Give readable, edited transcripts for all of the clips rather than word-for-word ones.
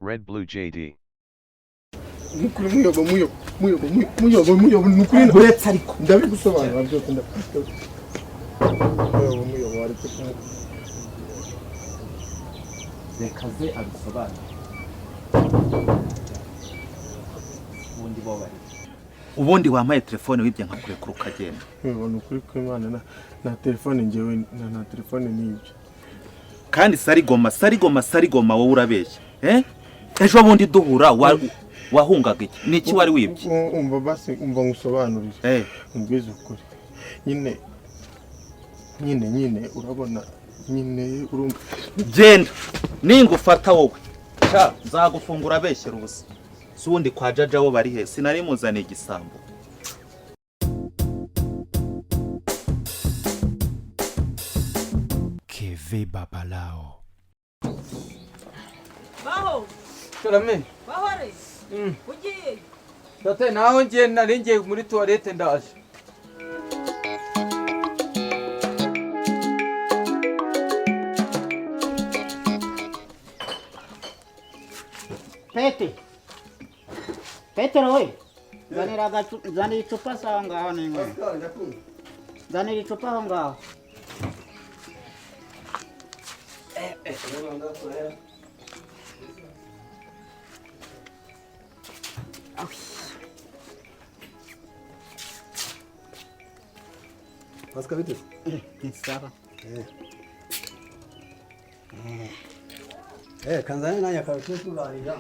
Red Blue JD. Nukuri muyobo, muyobo, muyobo, muyobo, muyobo, nukuri. Uretse ariko. Ndabigusobanura byose, muyobo, muyobo, ariko Reka ze abisobanure. Ubundi bo bari, ubundi wampaye telefone wibye nkakurekura ukagenda? Muyobo, nukuri kw'Imana, na telefone ngewe na telefone nibyo. Kandi sarigoma, sarigoma, sarigoma, wowe urabeshya, eh? Ejo bundi duhura wahungaga iki? Ni iki wari wibye? Umva basi, umva ngusobanurire. Umbwize ukuri nyine, nyine, nyine, urabona nyine, urumva. Genda, ningufata wowe sha nzagufungura. Abeshyera ubusa. Si ubundi kwa Jaja bo bari he? Sinari muzaniye igisambo. Keve Babalao. Baho. Karame. Bahore. Ugiye? Tate, naho ngiye, nari ngiye muri toilette, ndaje. Pete. Petero we. Nzanira nzanira icupa se aho ngaho n'inywera. Nzanira icupa aho ngaho. Pascal, bite? Ni sawa. Kanzani nanjye akaba turi tuganira.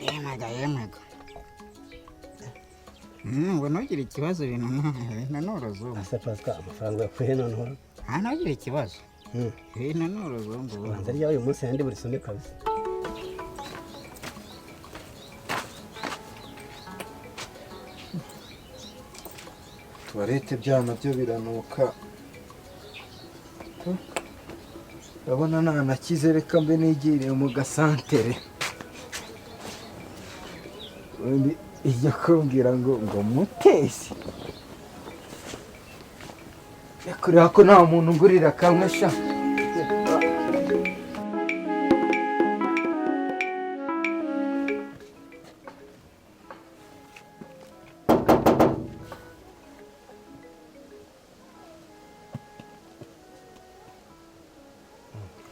Yemwega, yemwega. Ngo ntugire ikibazo, ibintu ni uruzungu. Ese Pascal, amafaranga yakuye noneho? Nta, ntugire ikibazo. Ibintu ni uruzungu. Ubanza ryawe uyu munsi yandi buri some kabisa. Toilette byana byo biranuka, ndabona ntanakize. Reka mbe nigiriye mu gasantere. Ubundi ijya kumbwira ngo mutesi kureba ko nta muntu ungurira kamwe sha.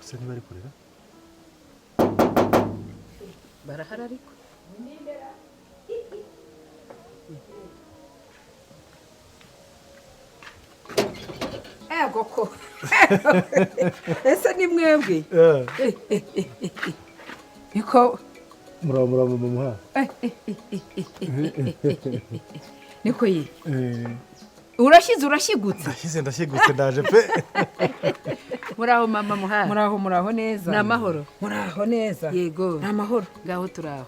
Ese niba ari kurira? Barahari ariko. Ego ko, ese ni mwebwe niko? Muraba, muraba mumuha. Niko ye, urashyize, urashyigutse. Ndashyize, ndashyigutse, ndaje pe. Muraho mama Muhara. Muraho, muraho neza. Ni amahoro? Muraho neza. Yego. Ni amahoro. Ngaho turaho.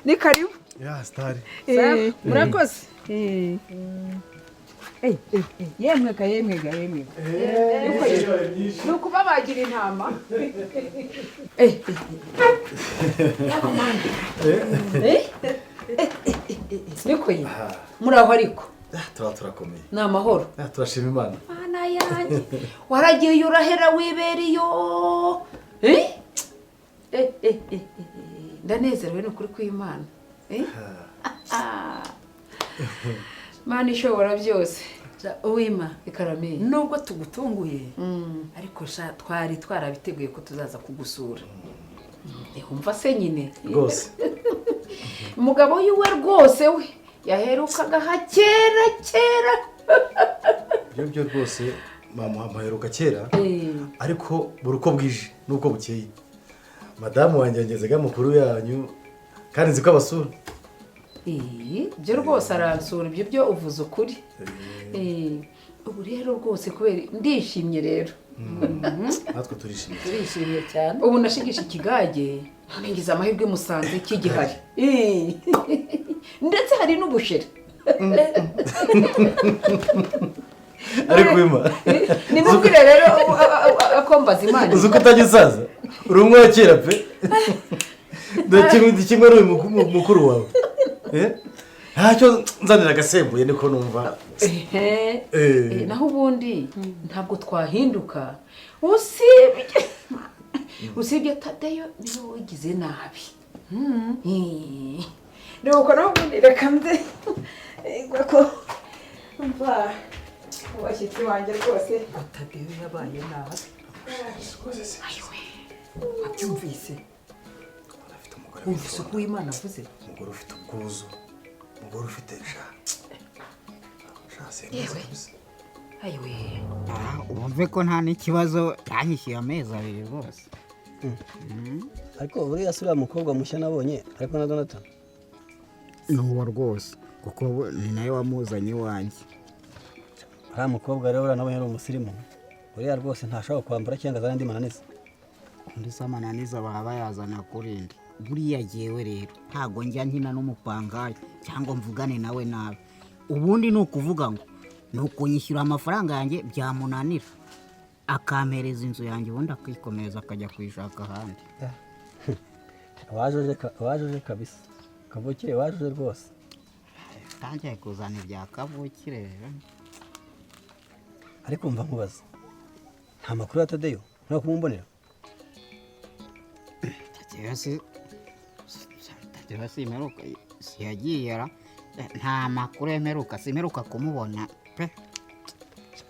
Ni karibu. Ya sitari. Murakoze. Yemwe ga, yemwe ga, yemwe ga. Niko ye, ni ukubabagira intama. Yego mama. Niko ye, muraho ariko? Tuba turakomeye. Ni amahoro? Turashima Imana. Mana yanjye, waragiye urahera, wibera iyo. Ndanezerewe ni ukuri kw'Imana. Mana ishobora byose. Uwima. Ikarame. Nubwo tugutunguye, ariko sha twari twarabiteguye ko tuzaza kugusura. Wumva se nyine. Rwose. Umugabo wiwe rwose we yaherukaga ha kera kera. Ibyo byo rwose bamuheruka kera, ariko buri uko bwije n'uko bukeye madamu wanjye yangezaga amakuru yanyu, kandi nzi ko abasura. Ibyo rwose aransura, ibyo byo uvuze ukuri. Ubu rero rwose kubera ndishimye rero. Natwe turishimye. Turishimye cyane. Ubu nashigisha ikigage, none ngize amahirwe musanze kigihari. Ndetse hari n'ubushera. Ariko wima. Nimubwire rero akombaza Imana. Uzi ko utajya usaza, uri umwe wa kera pe. Dore kimwe n'uyu mukuru wawe. Ntacyo, nzanira agasembuye, niko numva. Ehe. Naho ubundi ntabwo twahinduka, usibye Tadeyo niwe wigize nabi. Nuko naho ubundi reka nze ko mva mu bashyitsi banjye rwose. Tadeyo yabaye nabi. Wabyumvise, wumvise uko Uwimana avuze? Umugore ufite ubwuzu, umugore ufite sha sha. Yewe. Ayiwe. Wumve ko nta n'ikibazo, yanyishyuye amezi 2 rwose. Ariko buriya si uriya mukobwa mushya nabonye ariko na Donata? Ni uwo rwose, kuko ni nawe wamuzanye iwanjye. Uriya mukobwa rero, uriya nabonye ari umusirimu. Uriya rwose ntashobora kwambara cyangwa azane andi mananiza. Undi se amananiza baba bayazana kuri nde? Buriya jyewe rero ntabwo njya nkina n'umupangayi cyangwa mvugane nawe nabi. Ubundi ni ukuvuga ngo ni ukunyishyura amafaranga yanjye, byamunanira akampereza inzu yanjye, ubundi akikomereza akajya kuyishaka ahandi. Waje kabisa, kavukire waje rwose. Tangiye kuzana ibya kavukire rero. Ariko mva nkubaza, nta makuru ya Tadeyo nta kumumbonera? Tadeyo simperuka, siyagiye ra, nta makuru mperuka, simperuka kumubona pe.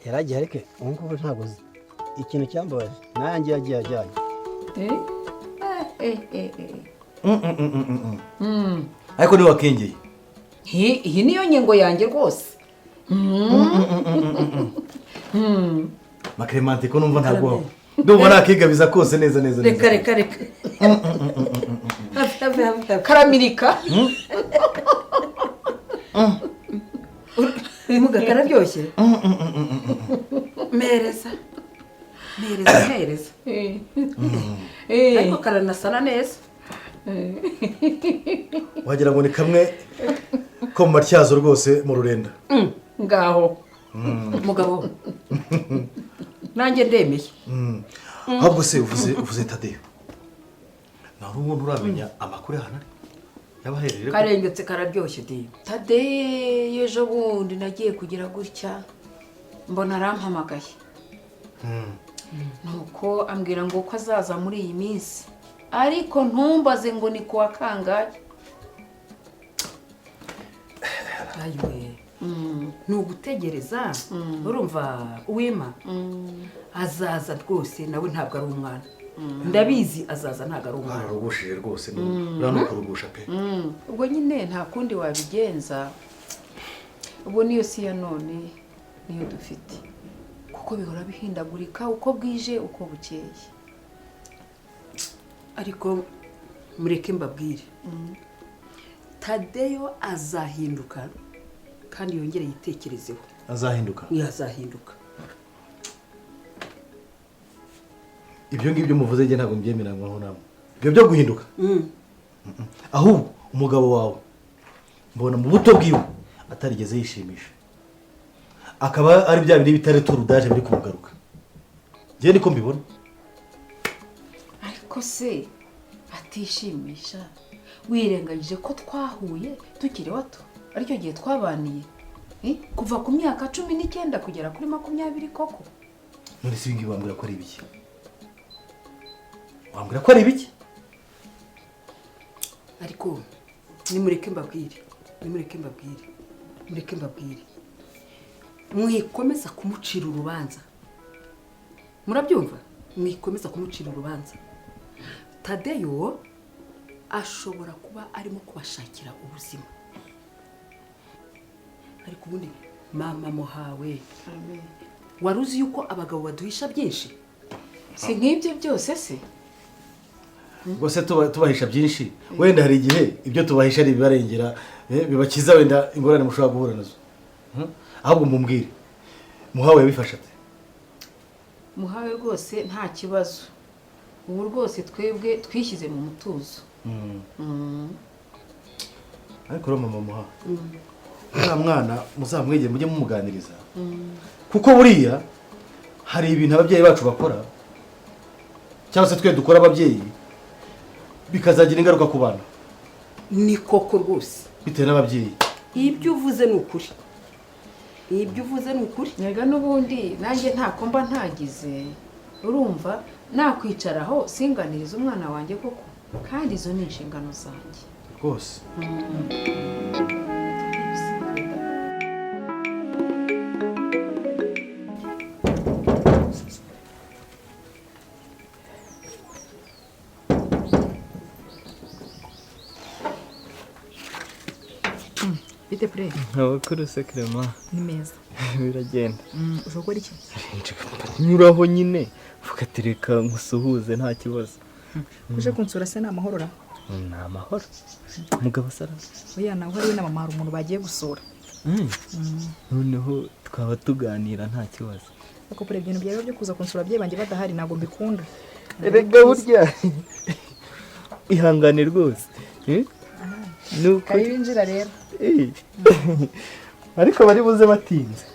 Yaragiye, ariko ubu ngubu ntabwo uzi ikintu cyambabaje, nanjye yagiye ajyanye. Ariko niwe wakengeye. Iyi niyo ngingo yanjye rwose. Makremante, ko numva ntabwo ndumva nakigabiza kose neza neza neza. Reka, reka, reka. Have, have, have, have. Karamirika. Muga, kararyoshye. Mereza, mereza, mereza. Ariko karanasana neza. Wagira ngo ni kamwe ko mu Matyazo rwose, mu Rurenda. Ngaho. Mugabo, nanjye ndemeye. Ahubwo se uvuze Tadeyo, naho ubundi uramenya amakuru y'ahantu ari yabaherere? Karengetse, kararyoshye di. Tadeyo ejo bundi nagiye kugira gutya mbona arampamagaye, nuko ambwira ngo ko azaza muri iyi minsi, ariko ntumbaze ngo ni kuwa kangahe. Ayiwe, ni ugutegereza. Urumva Uwima, azaza rwose, nawe ntabwo ari umwana, ndabizi azaza, ntabwo ari umwana. Wararugushije rwose, uriya ni ukurugusha pe. Ubwo nyine nta kundi wabigenza, ubwo niyo si ya none niyo dufite, kuko bihora bihindagurika uko bwije uko bukeye. Ariko mureke mbabwire, Tadeyo azahinduka kandi yongere yitekerezeho. Azahinduka? Azahinduka. Ibyo ngibyo muvuze njye ntabwo mbyemeranywaho namwe, ibyo byo guhinduka. Ahubwo umugabo wawe mbona mu buto bwiwe atarigeze yishimisha, akaba ari bya bindi bitari turudaje biri kumugaruka. Njye niko mbibona. Ariko se atishimisha, wirengagije ko twahuye tukiri bato, aricyo gihe twabaniye kuva ku myaka 19 kugera kuri 20 koko? None se ibingibi wambwira ko ari ibiki? Wambwira ko ari ibiki? Ariko nimureke mbabwire, nimureke mbabwire, mureke mbabwire, mwikomeza kumucira urubanza, murabyumva? Mwikomeza kumucira urubanza. Tadeyo ashobora kuba arimo kubashakira ubuzima. Ariko ubundi mama Muhawe, wari uzi yuko abagabo baduhisha byinshi? Si nk'ibyo byose se? Ubwo se tubahisha byinshi, wenda hari igihe ibyo tubahisha ari ibibarengera, bibakiza wenda ingorane mushobora guhura nazo. Ahubwo mumbwire, Muhawe yabifashe ate? Muhawe rwose nta kibazo, ubu rwose twebwe twishyize mu mutuzo. Ariko rero mama Muhawe, uriya mwana muzamwegere mujye mumuganiriza. Kuko buriya hari ibintu ababyeyi bacu bakora cyangwa se twe dukora ababyeyi bikazagira ingaruka ku bana. Ni koko rwose. Bitewe n'ababyeyi. Ibyo uvuze ni ukuri. Ibyo uvuze ni ukuri. Nyega n'ubundi nanjye ntako mba ntagize, urumva nakwicaraho singaniriza umwana wanjye koko, kandi izo ni inshingano zanjye rwose. Bite pure? Abakuru se Clement? Ni meza. Biragenda. Ushobora gukora iki? Nyuraho nyine vuga ati reka nkusuhuze nta kibazo. Uje kunsura se ni amahoro ra? Ni amahoro. Mugabo sara? Oya nawe hariwe na mama hari umuntu bagiye gusura. Noneho twaba tuganira nta kibazo. Ariko pure ibintu byawe byo kuza kunsura ababyeyi banjye badahari ntabwo mbikunda. Erega burya ihangane rwose. Nuko kari binjira rero. Ariko bari buze batinze.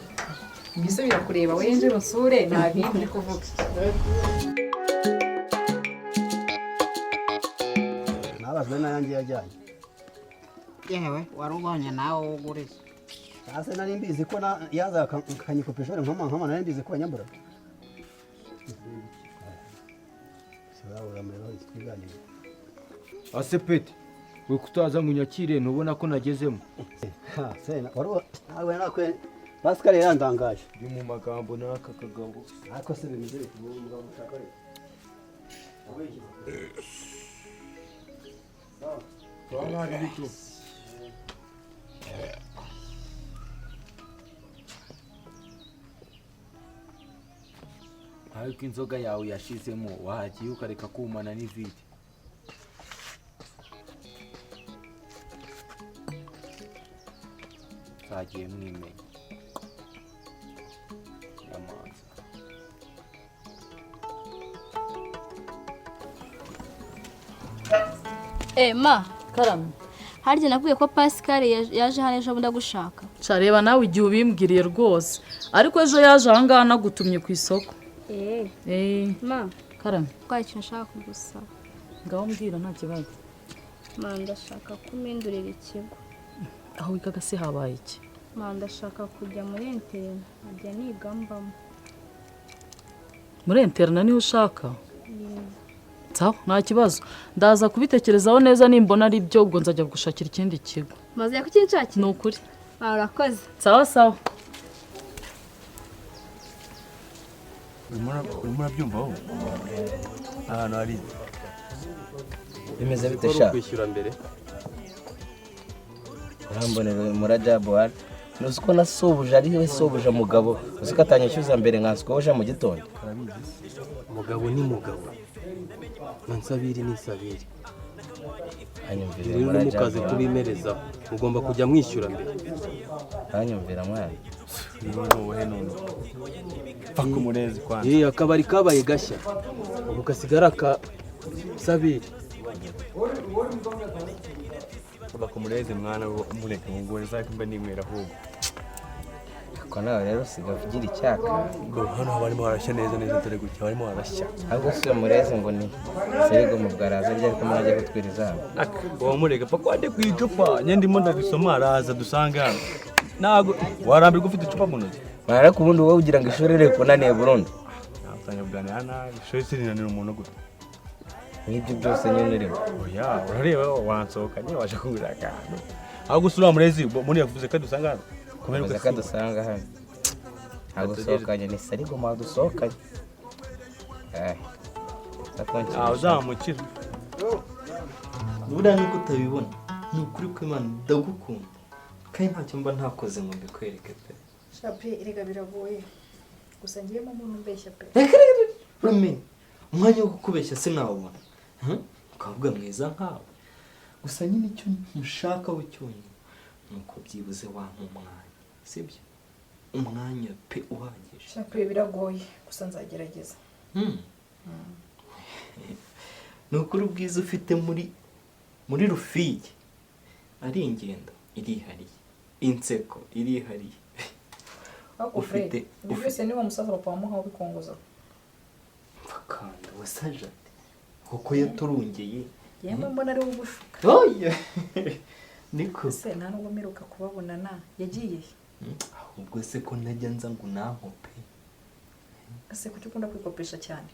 Mbese birakureba wenjira unsure nta bindi kuvuga. Nabazwe n'ayanjye yajyanye. Yewe warubonye nawe uguriza. Ase nari mbizi ko yaza akanyikopesha nkama nkama nari mbizi ko banyambura. Ase pete we kutaza ngo unyakire ntubona ko nagezemo. Ha sena wari nawe nakwe Pascal yarandangaje. Ndi mu magambo n'aka kagabo. Ariko se bimeze bite umugabo ushaka rero? Ariko inzoga yawe yashizemo wahagiye ukareka kumana n'ivide. Zagiye mwimenya yamanza. Ma karame harya nakubwiye ko Pascal yaje hano ejo bundi agushaka. Reba nawe igihe ubimbwiriye rwose, ariko ejo yaje aha ngaha nagutumye ku isoko. Ma karame ko hari ikintu nshaka kugusaba. Ngaho mbwira nta kibazo. Ma ndashaka kumindurira ikigo. Aho wigaga se habaye iki? Ma ndashaka kujya muri interina nkajya niga mbamo. Muri interina niho ushaka? Sawa nta kibazo, ndaza kubitekerezaho neza nimbona ari byo ubwo nzajya gushakira ikindi kigo. Maze kukinshakira? Ni ukuri. Urakoze. Sawa sawa. Urimo urabyumva wowe? Ahantu hari bimeze bite sha? Kwishyura mbere. Urambonera murajabu wari. Nuzi ko na sobuja ari we sobuja mugabo, uzi ko atanyishyuza mbere nkanswe woja mu gitondo. Mugabo ni mugabo. Nansabiri ni nsabiri. Hanyumvira murajabu. Mukaze kubimereza, mugomba kujya mwishyura mbere. Hanyumvira mwana. Ni none. Paka umurezi kwanza. Akabari kabaye gashya. Ubu kasigara ka Sabiri. Bakumureze mwana mureke ngo zake mba ninywera ahubwo. Ko nawe rero usiga ugira icyaka. Hano barimo barashya neza neza dore gutya barimo barashya. Ahubwo si umureze ngo ni Serigo mu bwaraza rye ariko murajya gutwiriza hano. Uwo mureke paka wande ku icupa nye ndimo ndagisoma araza dusanga hano. Ntago warambirwa ufite icupa mu ntoki. Mara kubundi wowe ugira ngo ishuri riri kunaniye burundu. Ntabwo kuganira nabi ishuri sirinanira umuntu gute. Nk'ibyo byose nyine urimo. Oya urareba wansohokanye waje kungurira akantu. Aho gusura murezi muri yavuze ko dusanga hano. Komera ko dusanga hano. Ntabwo usohokanye ni Serigo ma dusohokanye. Ah uzamukira. Buriya nuko utabibona ni ukuri ko Imana ndagukunda kandi ntacyo mba ntakoze ngo mbikwereke pe. Shape erega biragoye. Gusa ngiyemo umuntu mbeshya pe. Uramenye umwanya wo kukubeshya sinawubona. Ukavuga mwiza nkawe. Gusa nyine icyo nshakaho cyonyine nuko byibuze wampa umwanya, sibyo? Umwanya pe uhagije. Shape biragoye gusa nzagerageza. Ni ukuri ubwiza ufite muri Rufigi ari ingendo irihariye, inseko irihariye. Ariko Ufite Fred, ibyo byose niba musaza papa wamuhawe ubikongoza. Kandi wasaje ati kuko yaturungeye. Yemwe mbona ari we ugushuka. Oya, niko. Ese nta nubwo mperuka kubabonana, yagiye he? Ahubwo se ko ntajya nza ngo unankope? Ese kuki ukunda kwikopesha cyane?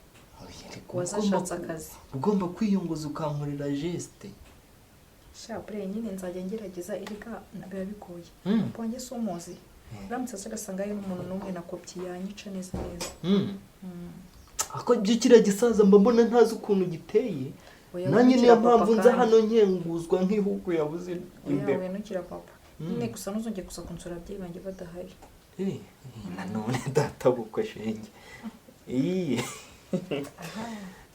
Ariko Wazashatse akazi. Ugomba kwiyunguza ukankorera geste. Sha bure, nyine nzajya ngerageza, erega biba bigoye. Papa wanjye si umuzi, uramutse aje agasanga hari n'umuntu n'umwe na kopi, yanyica neza neza. Ako byo kiriya gisaza mba mbona ntazi ukuntu giteye. Oya, Nanjye niyo winukira papa mpamvu nza kandi. hano nkenguzwa nk'ihugu yabuze Oya, imbeba. winukira papa. Nyine gusa ntuzongere gusa kunsura ababyeyi banjye badahari. Eh, nanone data bukwe shenge. Iye.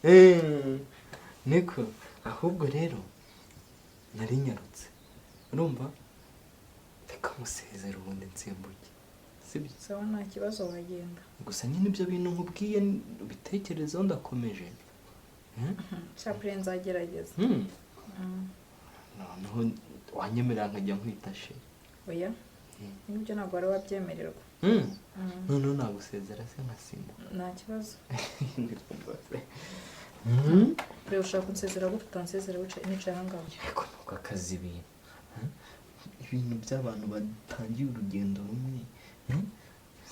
Eh, niko ahubwo rero nari nyarutse, urumva, reka musezere ubundi nsimbuke, sibyo? Sawa, nta kibazo, wagenda. Gusa nyine ibyo bintu nkubwiye ubitekerezeho, ndakomeje. Sha bure, nzagerageza. Noneho wanyemerera nkajya nkwita chéri? Oya, n'ibyo ntabwo wari wabyemererwa. Noneho nagusezera se nkasimbuka? Nta kibazo. Ndikumva se. Bure, ushaka kunsezera gute utansezera nicaye aha ngaha? Ariko nuko akazi ibintu, ibintu by'abantu batangiye urugendo rumwe.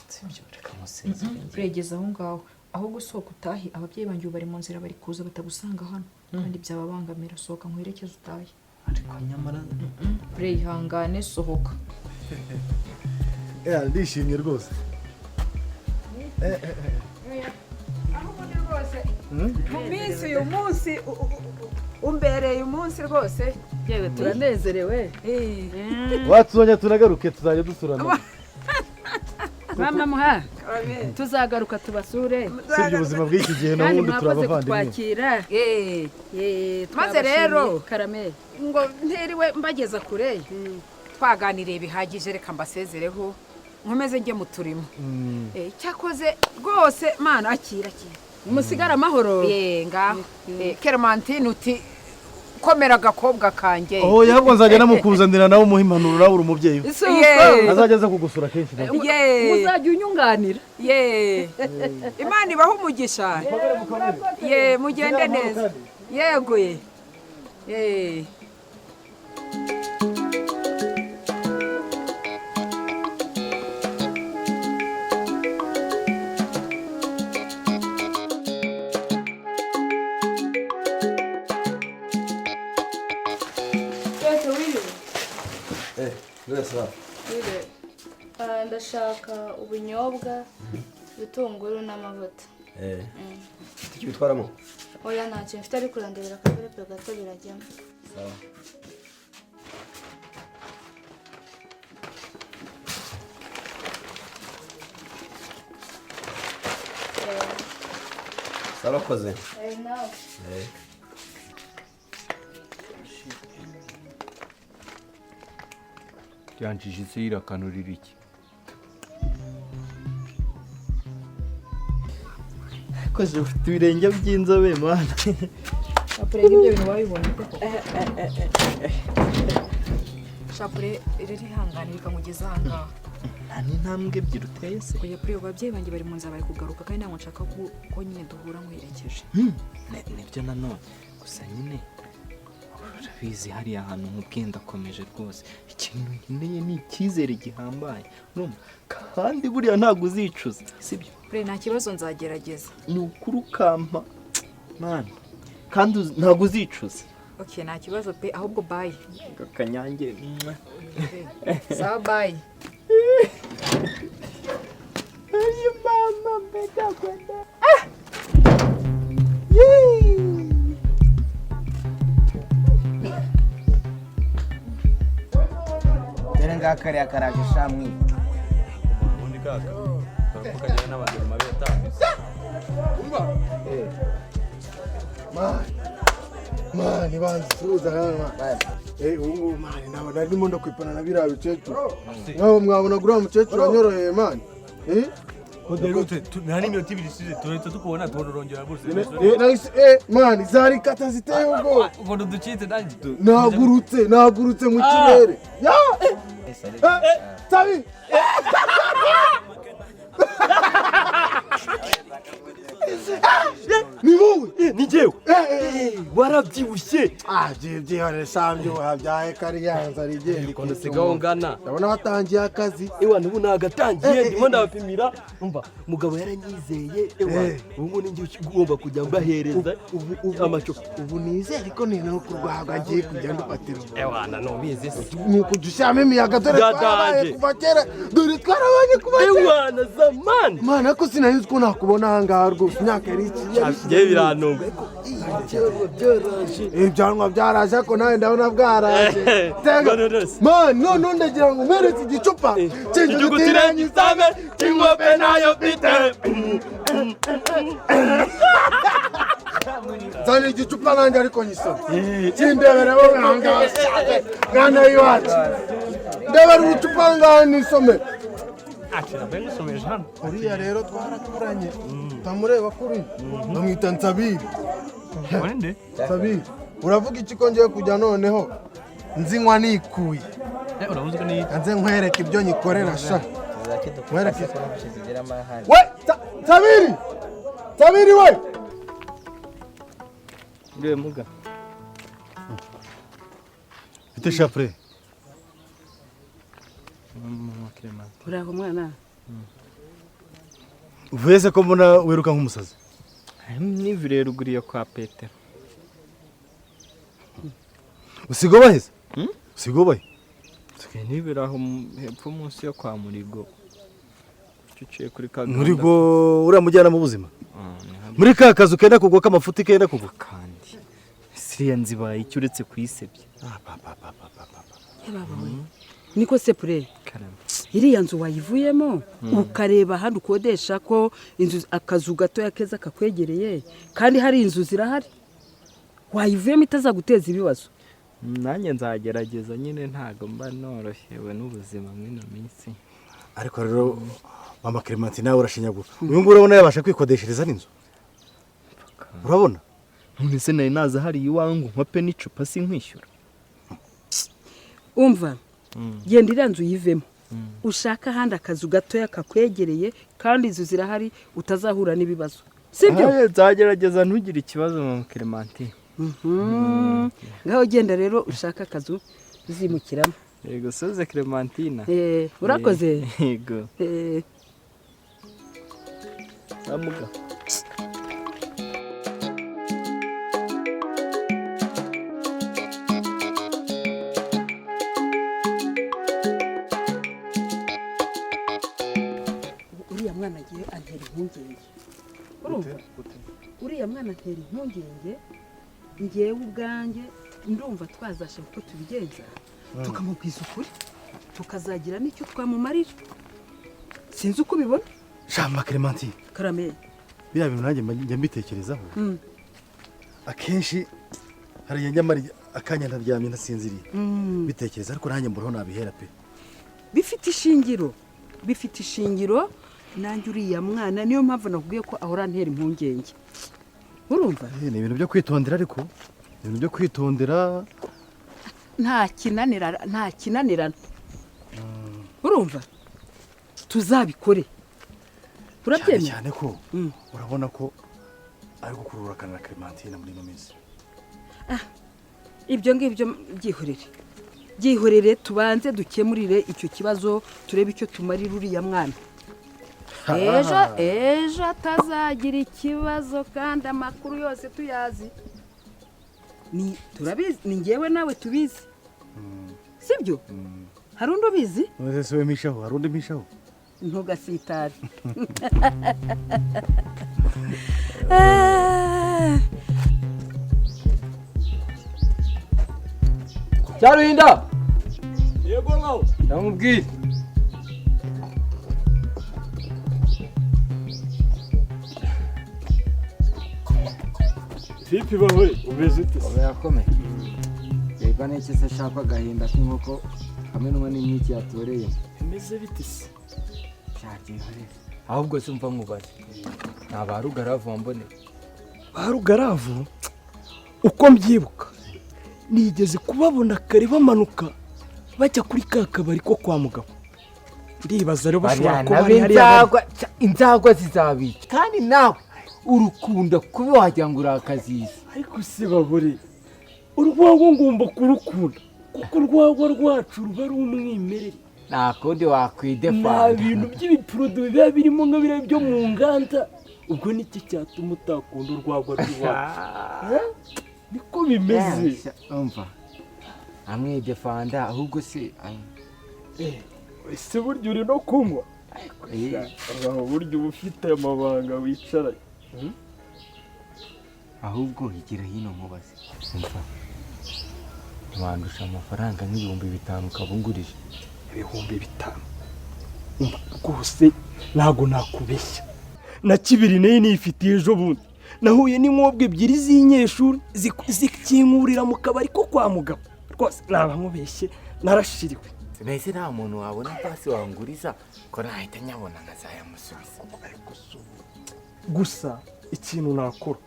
Sibyo, reka musezere njye. Bure, geza aho ngaho, ahubwo sohoka utahe. Ababyeyi banjye ubu bari mu nzira bari kuza, batagusanga hano kandi byababangamira. Sohoka nkwerekeze utahe. Ariko nyamara Bure, ihangane, sohoka. Ndishimye rwose. Aho ubundi rwose mu minsi uyu munsi umbereye umunsi rwose. Yewe, turanezerewe. Watuzongera tunagaruke, tuzajya dusurana. Mama muha, tuzagaruka tubasure. Usibye ubuzima bw'iki gihe Kandi n'ubundi mwakoze turi abavandimwe. kutwakira. Maze rero karame ngo ntiriwe mbageza kure, twaganiriye bihagije, reka mbasezereho nkomeze njye mu turimo. Cyakoze rwose mana, akira akira. Musigare amahoro. Ngaho. Clementine, uti komera agakobwa kanjye. Oh, ahubwo nzajya namukuzanira nawe umuha impanuro, nawe uri umubyeyi we. Si uko. Azajya aza kugusura kenshi nawe. Muzajya unyunganira. Ye, Imana ibahe umugisha. Ye, mugende neza. Yego ye. Ye. Twese wiriwe. Eh, mwese wa. Wiriwe. Ah, ndashaka ubunyobwa, ibitunguru n'amavuta. Eh. Ufite icyo bitwaramo? Oya, ntacyo mfite, ariko urandebera akaverope gato birajyamo. Sawa. Sawa, urakoze. Eh, nawe. Eh. Byanjijitse yirakanurira iki? Koze ufite ibirenge by'inzobe mana. Shapure, ibyo bintu wabibonye koko? Shapure rero, ihangane reka nkugeze aha ngaha. Nta n'intambwe ebyiri uteye se? Oya pure, ababyeyi banjye bari mu nzira bari kugaruka, kandi ntabwo nshaka ko nyine duhura nkwerekeje. Nibyo nanone, gusa nyine urabizi hariya hantu nkubwiye ndakomeje rwose. Ikintu nkeneye ni icyizere gihambaye, urumva, kandi buriya ntabwo uzicuza, sibyo? Pure, nta kibazo, nzagerageza. Ni ukuri ukampa mana, kandi ntabwo uzicuza. Okay, nta kibazo pe, ahubwo bye. Akanyange. Sawa, bye. Ayo mama, mbega kwenda. Dore ngaka kariya karaje shamwe. Ubundi kaka dore ko kagira n'amaguru mabi yatambitse. Mani, mani, banza usuhuza hano mani. Ubu ngubu mani ntabwo nari ndimo ndakwipana na biriya bikecuru. Nkaho mwabona uriya mukecuru anyoroheye mani. Koderute nta n'iminota 2 ishize turahita tukubona, tubona urongera buruse. Mani, zari kata ziteye ubwoba. Ubona uducitse nanjye Nagurutse, nagurutse mu kirere. Ya! Sabi! Ni wowe? Ni njyewe. Warabyibushye. Ah, byihorere sambyibuha byahe kariya nzara igenda. Ukuntu usigaho ngana. Ndabona watangiye akazi. Ewa, n'ubu nagatangiye, ndimo ndabapimira. Umva, mugabo yaranyizeye. Ewa, ubu ni njye ugomba kujya mbahereza amacupa. Ubu nizere ko ni no kurwagwa ngiye kujya ndufatira. Ewa, na nubizi se. Ni ukujya ushyiramo imiyaga, dore twarabaye Byatanje. kuva kera, dore twarabanye kuva kera. Ewa, na zamani. Mana, ko sinari nzi ko nakubona aha ngaha rwose, imyaka yari iki? Njyewe birantunga. Byaraje. Ibyanwa byaraje, ariko nawe ndabona bwaraje. Tega. Man, none ndagira ngo nkwereke igicupa Kinjugutire ngisame kingope nayo mfite. Nzanira igicupa nanjye, ariko nyisome kindebere wowe aha ngaha mwana w'iwacu, ndebera urucupa ngaha nisome. Uriya rero twarakuranye, utamureba kuri bamwita Nsabiri. Nsabiri, uravuga iki ko ngiye kujya noneho nzinywa nikuye? Nze nkwereke ibyo nyikorera sha, nkwereke we. Nsabiri, Nsabiri we! Ndiwe muga. Bite shapure? Mama Clementine. Uraho mwana? Uvuye se ko mbona wiruka nk'umusazi? Nivire ruguru yo kwa Petero. Usigobahe se? Usigobahe? Nsigaye nibira aho hepfo munsi yo kwa Murigo. Uciye kuri ka gahanda. Murigo uriya mujyanama w'ubuzima? Muri ka kazu kenda kugwa k'amafuti kenda kugwa. Kandi siriya nzibaye icyo uretse kuyisebya. Niko sepure, iriya nzu wayivuyemo ukareba hano ukodesha, ko inzu akazu gatoya keza kakwegereye kandi hari inzu zirahari, wayivuyemo itazaguteza ibibazo? Nanjye nzagerageza nyine, ntago mba norohewe n'ubuzima mw'ino minsi. Ariko rero mama Clementine, nawe urashinyagura. Uyu nguyu urabona yabasha kwikodeshereza n'inzu? Urabona? None se nari naza hariya iwawe ngo nkope n'icupa sinkwishyura? Umva, genda iriya nzu uyivemo, ushaka ahandi akazu gatoya kakwegereye kandi inzu zirahari, utazahura n'ibibazo, sibyo? Aye, nzagerageza, ntugire ikibazo mama Clementine. Ngaho genda rero ushaka akazu uzimukiramo. Yego soze Clementine. Urakoze. Yego. Amuga. Uriya mwana agiye antera impungenge, urumva? Uriya mwana antera impungenge ngewe ubwanjye. Ndumva twazashaka uko tubigenza, tukamubwiza ukuri, tukazagira n'icyo twamumarira. Sinzi uko ubibona. Sha mama Clementine. Karame. Biriya bintu nanjye njya mbitekerezaho. Akenshi hari igihe njya mara akanya ntaryamye, ntasinziriye, bitekereza, ariko nanjye mburaho nabihera pe. Bifite ishingiro, bifite ishingiro. Nanjye uriya mwana niyo mpamvu nakubwiye ko ahora antera impungenge, urumva? Ni ibintu byo kwitondera, ariko ni ibintu byo kwitondera. Nta kinanira, nta kinanirana, urumva? Tuzabikore. Cyane. Urabyemera? Cyane ko urabona ko ari gukurura akana na Clementine muri ino minsi. Ibyo ngibyo byihorere, byihorere, tubanze dukemurire icyo kibazo, turebe icyo tumarira uriya mwana ejo ejo atazagira ikibazo, kandi amakuru yose tuyazi, ni turabizi, ni ngewe nawe tubizi, sibyo? Hari undi ubizi? None se we mpishaho? Hari undi mpishaho? Ntugasitare. Cyaruhinda. Yego ngaho. Ndamubwiye. Vipi bawe, umeze ute se? Yakomeye. Yego, n'iki se shaka agahinda k'inkoko kamenwa n'inkiki yatoreye? Bimeze bite se? Shabyihorere. Ahubwo se umva nkubaze. Nta ba Rugaravu wamboneye? Ba Rugaravu uko mbyibuka nigeze kubabona kare bamanuka bajya kuri ka kabari ko kwa mugabo. Ndibaza rero bashobora kuba bari hariya bari. Inzagwa, inzagwa zizabica. Kandi nawe Urukunda kuba wagira ngo urakaziza. Ariko se babure, urwagwa ngomba kurukunda kuko urwagwa rwacu ruba ari umwimerere. Nta kundi wakwidefanda. Nta bintu by'ibiporoduwi biba birimo nka biriya byo mu nganda. Ubwo niki cyatuma utakunda urwagwa rw'iwacu? Niko bimeze. Umva amwidefanda ahubwo se ese burya uri no kunywa? Burya uba ufite amabanga wicaranye. Ahubwo higira hino nkubaze. Umva, ntiwandusha amafaranga nk'ibihumbi 5 ukabungurije? 5000? Umva rwose ntago nakubeshya, na kibiri nayo nifitiye ejo bundi nahuye n'inkobwa ebyiri z'inyeshuri zikinkurira mu kabari ko kwa mugabo. Rwose naba nkubeshye narashiriwe. Nahise nta muntu wabona pasi wanguriza ko nahita nyabona nkazayamusubiza. Gusa ikintu nakora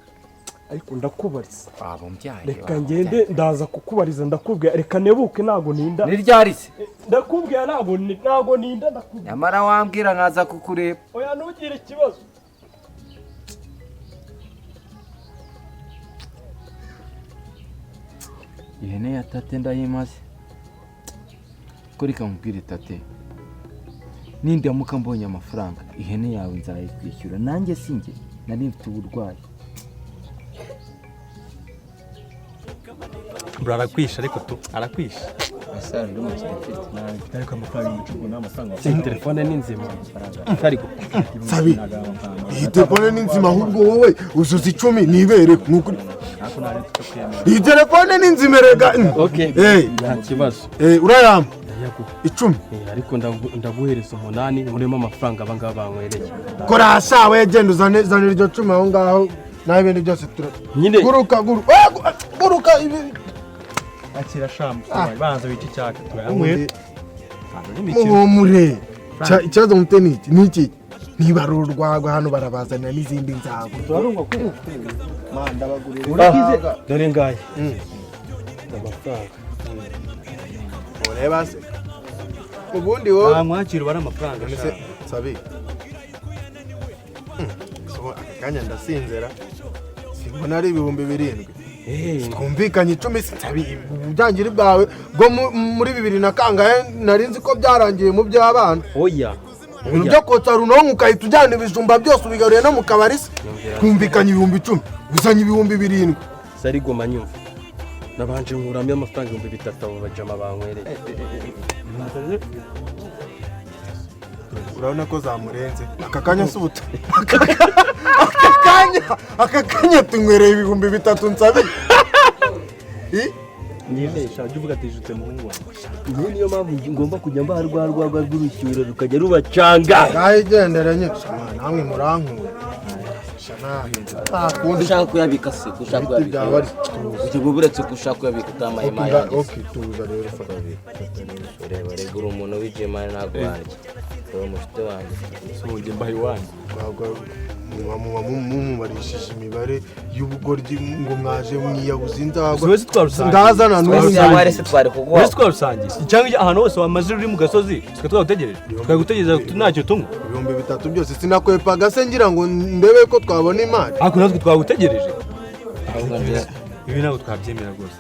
ariko ndakubariza. Reka ngende ndaza kukubariza, ndakubwira. Reka nebuke ntago ninda. Ni ryari se? Ndakubwira ntago ninda ndakubwira. Nyamara wambwira nkaza kukureba. Oya ntugire ikibazo. Ihene ya tate ndayimaze. Ko reka nkubwire tate, nindamuka mbonye amafaranga ihene yawe nzayikwishyura. Nanjye sinjye nari mfite uburwayi. Bro arakwisha ariko tu arakwisha. Ariko amafaranga y'umucuku n'amafaranga. Iyi telefone ni nzima. Ariko Sabi, iyi telefone ni nzima ahubwo wowe uzuza 10 nibere nukuri. Iyi telefone ni nzima rega. Okay. Nta kibazo. Urayamba. 10. Ariko ndaguhereza 8 nkuremo amafaranga abangaba banywereye. Kora sawa genda uzane iryo 10 aho ngaho naho ibintu byose tura. Guruka guruka. Guruka ibi. Akira shamu banza wice cyaka tuyanywera. Muhumure. Ikibazo mute niki niki niba ari urwagwa hano barabazanira n'izindi nzago. Turarungwa ko manda bagurira. Dore ngaye. Amafaranga. Ureba se. Ubundi wowe nta mwakira ubara amafaranga. Sabi. So akanya ndasinzera. Simbona ari 7,000. Twumvikanye 10 sabi ubujyangiri bwawe bwo muri 2000 na kangahe nari nzi ko byarangiye mu by'abana. Oya. Ibintu byo kotsa runonko ukahita ujyana ibijumba byose ubigaruye no mu kabari se. Twumvikanye 10,000 uzanye 7,000. Sari goma nyumva. Nabanje nkuramye amafaranga 3,000 abo bajama banywereye. Urabona ko zamurenze. Aka kanya se ubuta. Aka kanya tunywereye 3,000 nsabe. Nyibesha jya uvuga ati jute muhungu wawe. Iyi niyo mpamvu ngomba kujya mbaha rwa rw'urushyura rukajya rubacanga. Ngaho igendere nyine. Namwe murankura. Ushaka kuyabika se, ushaka kuyabika. Ujye buretse ko ushaka kuyabika utamaye imari yanjye. Okay, tuza rero fata. Reba rega uri umuntu w'ijemari ntabwo wanjye. Uri umushuti wanjye. So njye mbaye iwanjye. Muba mumubarishije imibare y'ubugoryi ngo mwaje mwiyabuze inzagwa. Wese twarusangiye. Ndazana n'ubu. Wese twari kuguha. Wese twarusangiye. Cyangwa ahantu hose wamaze uri mu gasozi twe twagutegereje. Twagutegereza ntacyo tunywa. 3,000 byose sinakwepaga se ngira ngo ndebe ko twabona imari. Ariko natwe twagutegereje. Ibi ntabwo twabyemera rwose.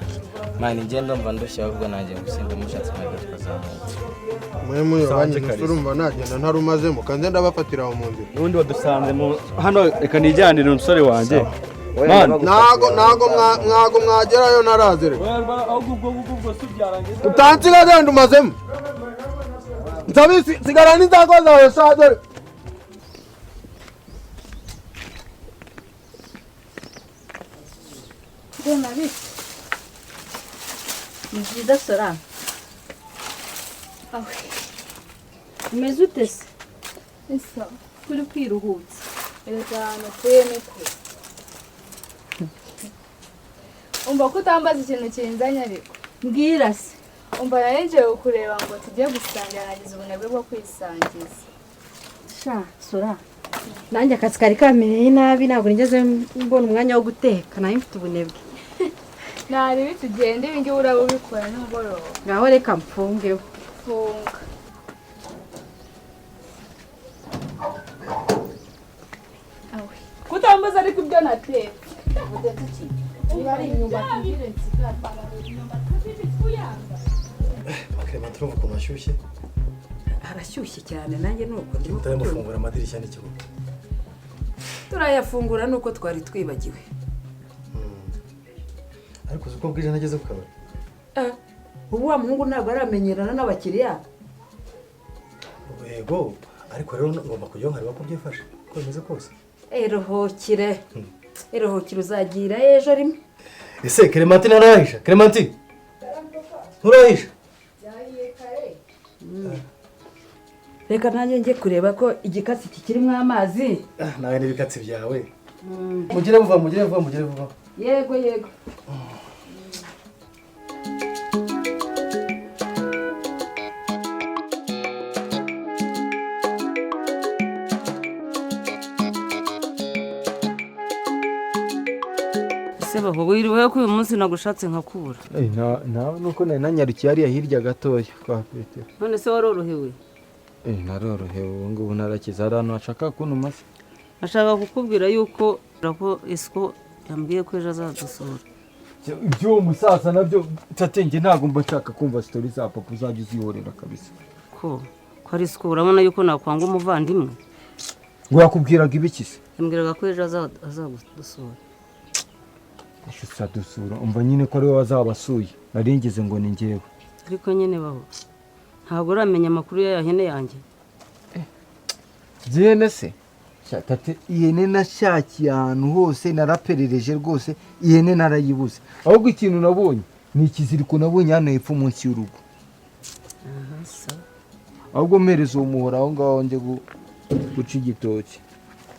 Mani njye ndumva ndushye ahubwo nanjye gusinda mushatse mwebwe tukazamuka. Mwe muyobanye urumva nagenda ntarumazemo kanze ndabafatira aho mu nzira. N'ubundi wadusanze mu hano reka nijyanire umusore wanjye. Ntago mwagerayo narazere. Utansiga genda umazemo. Nsabi sigara n'inzago zawe sha dore. Ndema bite? Ni byiza Sora. Awe. Umeze ute se? Esa, kuri kwiruhutsa. Erega ahantu utuye ni kure. Umva ko utambaza ikintu kinzanye ariko. Mbwira se. Umva nari ngiye kukureba ngo tujye gusangira nagize ubunebwe bwo kwisangiza. Sha, Sora. Nanjye akazi kari kamereye nabi ntabwo nigeze mbona umwanya wo guteka nayo mfite ubunebwe. Nari bitugende ibi ngibi uraba ubikora nimugoroba. Ngaho reka mfungeho. Funga. Awe. Kutambaza Mbaza ariko ibyo natetse. Utetse iki? Niba ari imyumbati ngire nsigare. Clement turumva ukuntu ashyushye. Arashyushye cyane nanjye nuko ndimo Utarimo gufungura amadirishya n'ikigo. Turayafungura nuko twari twibagiwe. Ariko uzi ko bwije nageze ku kabari. Ubu wa muhungu ntabwo aramenyerana n'abakiriya. Yego, ariko rero ngomba kujyaho nkareba ko byifashe, ko bimeze kose. Eruhukire. Eruhukire uzagira ejo rimwe. Ese Clementine ntarahisha? Clementine. Nturahisha? Reka nanjye njye kureba ko igikatsi kikirimo amazi. Nawe n'ibikatsi byawe. Mugire vuba, mugire vuba, mugire vuba. Yego yego. Ese baho wiriwe ko uyu munsi nagushatse nkakubura? Nawe nuko nari nanyarukiye hariya hirya gatoya kwa Petero. None se warorohewe? Narorohewe ubu ngubu narakize. Hari ahantu hashaka kuntuma se? Ashaka kukubwira yuko ko Isiko yambwiye ko ejo azadusura. Iby'uwo musaza nabyo tate njye ntabwo mba nshaka kumva sitori za papa, uzajya uzihorera kabisa. Ko ari Isiko urabona yuko nakwanga umuvandimwe? Ngo yakubwiraga ibiki se? Yambwiraga ko ejo azadusura. Ejo umva nyine ko ari we wazabasuye, naringeze ngo ni njyewe. Ariko nyine baho ntabwo uramenya amakuru ya hene yanjye. Ihene se? Tate ihene nashakiye ahantu hose naraperereje rwose, ihene narayibuze. Ahubwo ikintu nabonye ni ikiziriko nabonye hano hepfo munsi y'urugo. Ahubwo mpereza uwo muhoro aho ngaho njye guca igitoki.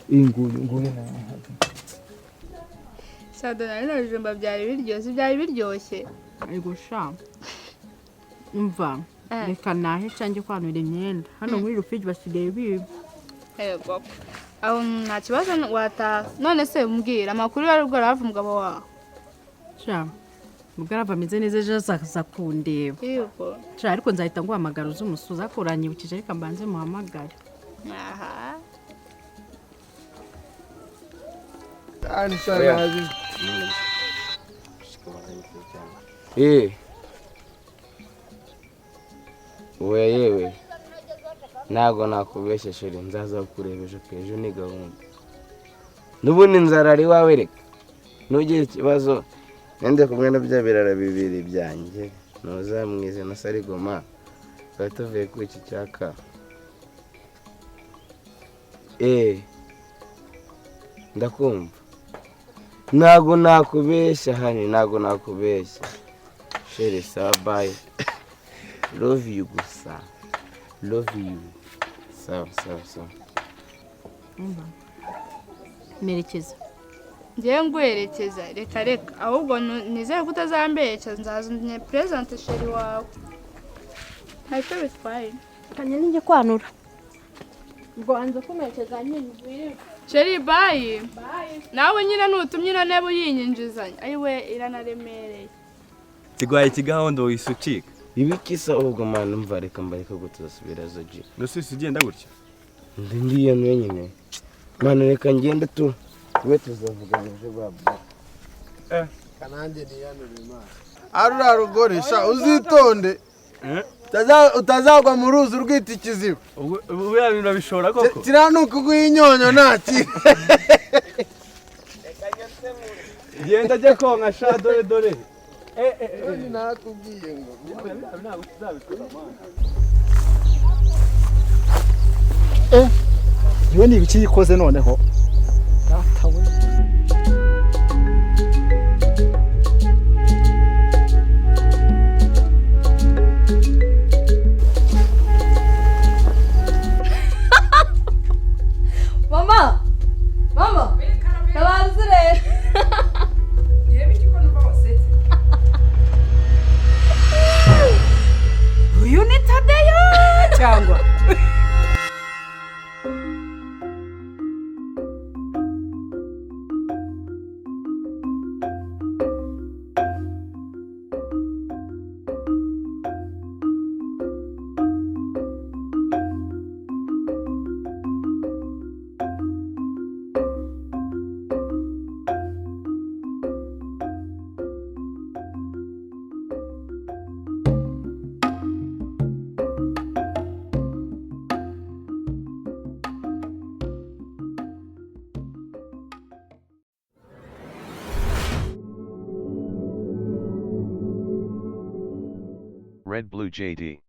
Iyi nguyu nguyu nawe. Sado nari ibijumba byari biryoshye, byari biryoshye. Ego sha. Umva, reka nahe cyangwa kwanura imyenda. Hano muri Rufiji basigaye biba. Yego. Aho nta kibazo wataha. None se umbwira amakuru yari ubwo umugabo wawe. Sha. Ubwo ameze neza ejo azaza kundeba. Yego. Sha ariko nzahita nguhamagara uzumusuza kuranyibukije reka mbanze muhamagare. Aha. Oya yewe ntabwo nakubeshya sheri, nzaza kureba ejo pe, ejo ni gahunda. N'ubundi nzara ari wawe, reka ntugire ikibazo. Nende kumwe na bya birara bibiri byanjye ntuzamwize na Sarigoma, twari tuvuye kuri iki cyaka. Ndakumva ntabwo nakubeshya hani, ntabwo nakubeshya sheri. Sawa bye, love you gusa, love you. Sawa sawa sawa. Merekeza. Ngiye nguherekeza, reka reka ahubwo nizere ko utazamberekeza, nzaza nye present sheri wawe. Ntacyo bitwaye. Kanye ninjye kwanura. Ubwo anza kumerekeza nyine. Sheri bye. Nawe nyine nutumye ino ntebe uyinyinjizanya. Ayiwe iranaremereye. Tigwaye ikigahondo wisucika. Ibikisa ubwo mwana umva reka mbareka gutuzasubira zoji. Nusisi ugenda gutya? Ndi ngiye nyine. Mwana reka ngende tu. We tuzavugana ejo baba. Kanange niyanure imana. Arura rugore sha uzitonde. Utazagwa mu ruzi urwita ikiziba. Ubu ya bintu bishora koko. Kiranuka uguha ntaki. Genda ajye konka sha dore dore. Nakubwiye ngo iwe ni ibiki yikoze noneho. Data we. Mama! Mama! Tabanze rero. Yewe iki ko numva wasetse. Uyu ni Tadeyo cyangwa Red Blue JD.